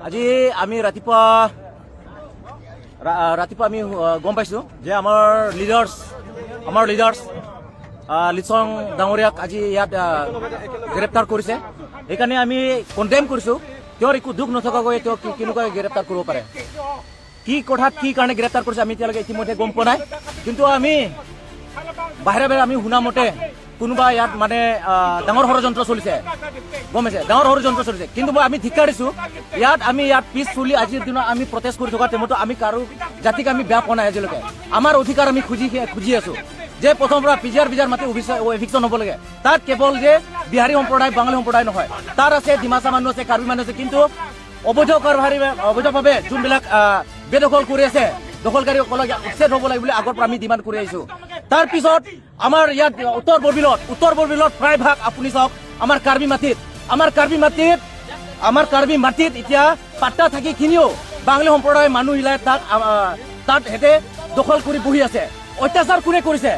আজি আমি ৰাতিপুৱা ৰাতিপুৱা আমি গম পাইছোঁ যে আমাৰ লিডাৰ্ছ লিচং ডাঙৰীয়াক আজি ইয়াত গ্ৰেপ্তাৰ কৰিছে। সেইকাৰণে আমি কণ্ডেম কৰিছোঁ। তেওঁৰ একো দোষ নথকাকৈ তেওঁক কেনেকুৱা গ্ৰেপ্তাৰ কৰিব পাৰে? কি কথাত, কি কাৰণে গ্ৰেপ্তাৰ কৰিছে, আমি এতিয়ালৈকে ইতিমধ্যে গম পোৱা নাই। কিন্তু আমি বাহিৰে বাহিৰে আমি শুনা মতে কোনোবা ইয়াত মানে ডাঙৰ ষড়যন্ত্ৰ চলিছে, গম পাইছে? ডাঙৰ ষড়যন্ত্ৰ চলিছে। কিন্তু মই আমি ধিক্কাৰ দিছোঁ। ইয়াত আমি ইয়াত পিচফুলি আজিৰ দিনত আমি প্ৰটেষ্ট কৰি থকা টাইমতো আমি কাৰো জাতিক আমি বেয়া পোৱা নাই আজিলৈকে। আমাৰ অধিকাৰ আমি খুজি খুজি আছো যে প্ৰথমৰ পৰা পিজিআৰ বিজাৰ মাটি এভিকশ্যন হ'ব লাগে। তাত কেৱল যে বিহাৰী সম্প্ৰদায়, বাঙালী সম্প্ৰদায় নহয়, তাত আছে ডিমাচা মানুহ আছে, কাৰ্বি মানুহ আছে। কিন্তু অবৈধ কাৰবাৰী, অবৈধভাৱে যোনবিলাক বেদখল কৰি আছে, দখলকাৰীসকলক ইয়াত উচ্ছেদ হ'ব লাগে বুলি আগৰ পৰা আমি ডিমাণ্ড কৰি আহিছো। তাৰপিছত আমাৰ ইয়াত উত্তৰ বৰবিলত প্ৰায়ভাগ আপুনি চাওক, আমাৰ কাৰ্বি মাটিত এতিয়া পাট্টা থাকি খিনিও বাঙালী সম্প্ৰদায়ৰ মানুহবিলাক তাত সিহঁতে দখল কৰি বহি আছে। অত্যাচাৰ কোনে কৰিছে?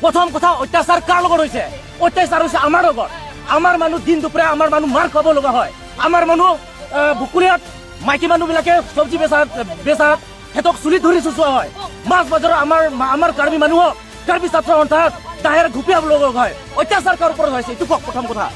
প্ৰথম কথা, অত্যাচাৰ কাৰ লগত হৈছে? অত্যাচাৰ হৈছে আমাৰ লগত। আমাৰ মানুহ দিন দুপৰীয়া আমাৰ মানুহ মাৰ খাব লগা হয়। আমাৰ মানুহ বকুলীয়াত মাইকী মানুহবিলাকে চব্জি বেচাত সিহঁতক চুলি ধৰি চোচোৱা হয়। মাছ বজাৰত আমাৰ কাৰ্বি মানুহক কাৰ্বি ছাত্ৰ সন্থাক দাহেৰে ঘপিয়াব লগা হয়। অত্যাচাৰ কাৰ ওপৰত হৈছে, এইটো কওক প্ৰথম কথা।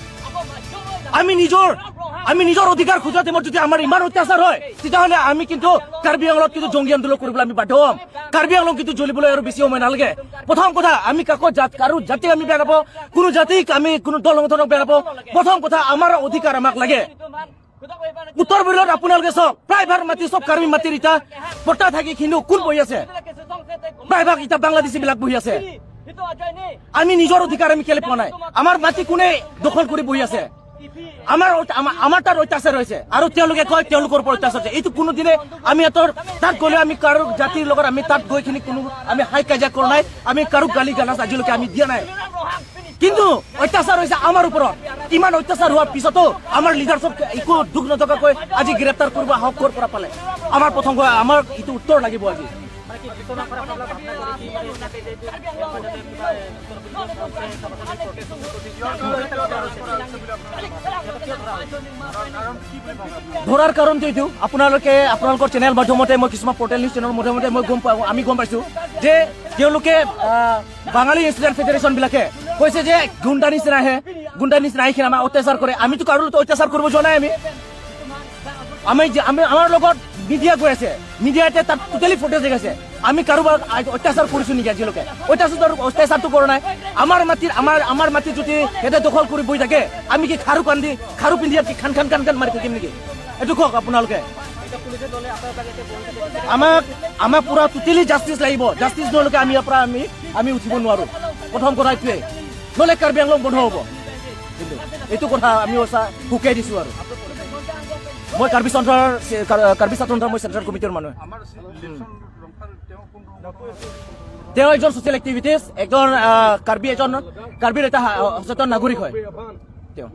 আমি নিজৰ অধিকাৰ খোজা টাইমত যদি আমাৰ ইমান অত্যাচাৰ হয়, তেতিয়াহ'লে আমি কিন্তু কাৰ্বি আংলঙত কিন্তু জংগী আন্দোলন কৰিবলৈ আমি বাধ্য হ'ম। কাৰ্বি আংলং কিন্তু জ্বলিবলৈ আৰু বেছি সময় নালাগে। প্ৰথম কথা, আমি কাকো জাত, কাৰো জাতিক আমি বেয়া নাপাওঁ, কোনো জাতিক আমি, কোনো দল সংগঠনক বেয়া নাপাওঁ। প্ৰথম কথা, আমাৰ অধিকাৰ আমাক লাগে। উত্তৰ বৰবিলত আপোনালোকে চাওক, প্ৰায়ভাগ মাটি চব কাৰ্বি মাটিৰ এতিয়া পট্টা থাকি কিন্তু কোন বহি আছে? প্ৰায়ভাগ এতিয়া বাংলাদেশী বিলাক বহি আছে। আমি নিজৰ অধিকাৰ আমি কেলে পোৱা নাই? আমাৰ মাটি কোনে দখল কৰি বহি আছে? আমাৰ তাত অত্যাচাৰ হৈছে আৰু তেওঁলোকে কয় তেওঁলোকৰ ওপৰত অত্যাচাৰ হৈছে। এইটো কোনোদিনে আমি সিহঁতৰ তাত গ'লে আমি কাৰো জাতিৰ লগত আমি তাত গৈ কিনি কোনো আমি হাই কাজিয়া কৰা নাই, আমি কাৰো গালি গালাজ আজিলৈকে আমি দিয়া নাই। কিন্তু অত্যাচাৰ হৈছে আমাৰ ওপৰত। ইমান অত্যাচাৰ হোৱাৰ পিছতো আমাৰ লিডাৰছক একো দোষ নথকাকৈ আজি গ্ৰেপ্তাৰ কৰিব সাহস ক'ৰ পৰা পালে? আমাৰ প্ৰথম কথা, আমাৰ এইটো উত্তৰ লাগিব আজি। মানে কি বিচনা কৰা ভাৱনা কৰি কি মানে তাতে যে যাতে কিবা উত্তৰ প্ৰটেষ্ট? ধৰাৰ কাৰণটো এইটো, আপোনালোকে আপোনালোকৰ চেনেল মাধ্যমতে মই কিছুমান পৰ্টেল নিউজ চেনেলৰ মাধ্যমতে মই গম পাওঁ, আমি গম পাইছোঁ যে তেওঁলোকে বাঙালী ষ্টুডেণ্ট ফেডাৰেশ্যন বিলাকে কৈছে যে গুণ্ডা নিচিনা আহে, গুণ্ডা নিচিনা আহি কিনে আমাক অত্যাচাৰ কৰে। আমিতো কাৰো লগত অত্যাচাৰ কৰিব যোৱা নাই। আমি আমি যে- আমি আমাৰ লগত মিডিয়া গৈ আছে, মিডিয়াতে তাত টোটেলি ফুটেজ দেখাইছে। আমি কাৰোবাক অত্যাচাৰ কৰিছো নেকি আজিলৈকে? অত্যাচাৰটো কৰা নাই। আমাৰ মাটিত যদি সিহঁতে দখল কৰি বহি থাকে, আমি কি খাৰু কান্দি, খাৰু পিন্ধি কি খান খান খান খান মাৰি থাকিম নেকি? এইটো কওক আপোনালোকে। আমাক পুৰা টোটেলি জাষ্টিচ লাগিব। জাষ্টিচ নহ'লেকে আমি ইয়াৰ পৰা আমি আমি উঠিব নোৱাৰো। প্ৰথম কথা এইটোৱে। নহ'লে কাৰ্বি আংলং বন্ধ হ'ব। কিন্তু এইটো কথা আমি সঁচা শুকাই দিছো। আৰু মই কাৰ্বি ছাত্ৰ সন্থাৰ মই চেণ্ট্ৰেল কমিটিৰ মানুহ। আমাৰ লিপচন ৰংফাৰ তেওঁ কোনটো? তেওঁ এজন ছচিয়েল এক্টিভিটিষ্ট, এজন কাৰ্বি, এজন কাৰ্বিৰ এটা সচেতন নাগৰিক হয় তেওঁ।